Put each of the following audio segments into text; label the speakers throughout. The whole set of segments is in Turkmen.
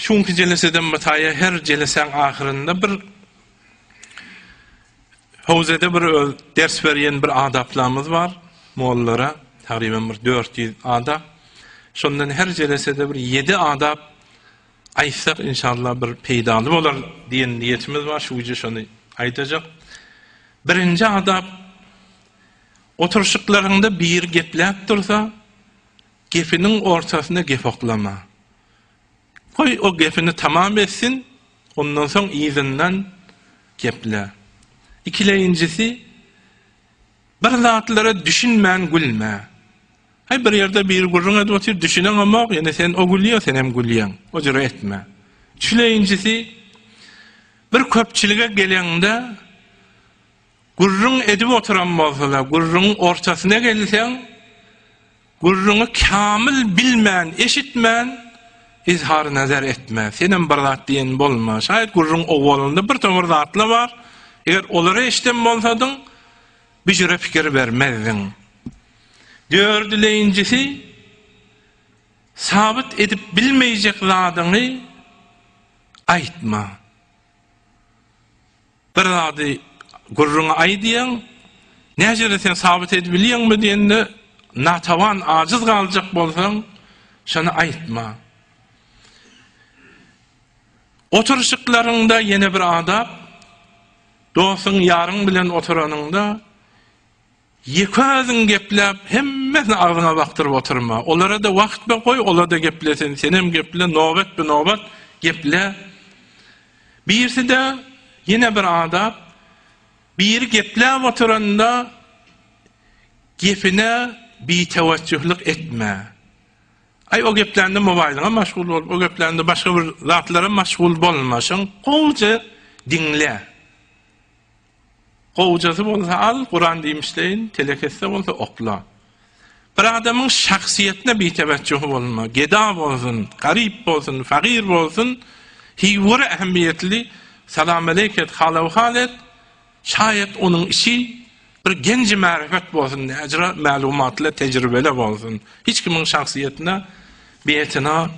Speaker 1: Şuňky jeleseden mutaýa her jelesäň ahyrynda bir howzede bir öz ders berýän bir adaplamyz bar mollara, tagryban bir 400 adap. Şondan her jelesede bir 7 adap aýtsak inşallah bir peýdaly bolar diýen niýetimiz bar, şu gije şony aýdajak. Birinji adap oturyşyklaryňda biri gepläp dursa, Gepiniň ortasyna gep oklama. Goý, o gepini tamam etsin, ondan soň yzyndan geple. Ikileýinjisi, bir zatlara düşünmän gülme. Haý, bir ýerde biri gürrüň edip otyr, düşüneňemok, ýene sen o gülýär, sen hem gülýäň. O jüre etme. Üçleýinjisi, bir köpçülige geleňde gürrüň edip oturan bolsalar, gürrüňiň ortasyna gelseň, Gürrüňi kamyl bilmän, eşitmän, izhar nazar etme. Senem bir zat diýen bolma. Şaýat gürrüň owalynda bir topar zatlar bar. Eger olary eşiden bolsadyň, bu jüre pikir bermezdiň. Dördüleýinjisi, sabyt edip bilmeýjek zadyňy aýtma. Bir zady gürrüňi aýdýaň, näjele sen sabyt edip bilýäňmi diýende, natawan, ajyz galjak bolsaň, şony aýtma. Oturyşyklaryňda ýene bir adap, dostuň, ýaryň bilen oturanyňda, Ýeke özüň gepläp, hemmesini agzyňa bakdyryp oturma. Olara-da wagt ber, goý, olar-da geplesin, senem geple, nobat-be-nobat geple. Birisi-de, ýene bir adap, biri gepläp oturanda, gepine bitewejjuhlyk etme. Aý, o geplände mobaýlyňa maşgul bolup, o geplände başga bir zatlara maşgul bolma. Şoň gowuja diňle. Gowjasy bolsa al, Kuran diýmişleýin, telekesse bolsa okla. Bir adamyň şahsyýetine biteweçjuh bolma, geda bolsun, garyp bolsun, fagyr bolsun, hiwir ähmiýetli salam-aleýk et, hal-awhal et, şaýat onuň işi bir genji marifet bolsun, näjra mälumatly, tejribeli bolsun. Hiç kimiň şahsyýetine bietina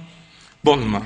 Speaker 1: bolma.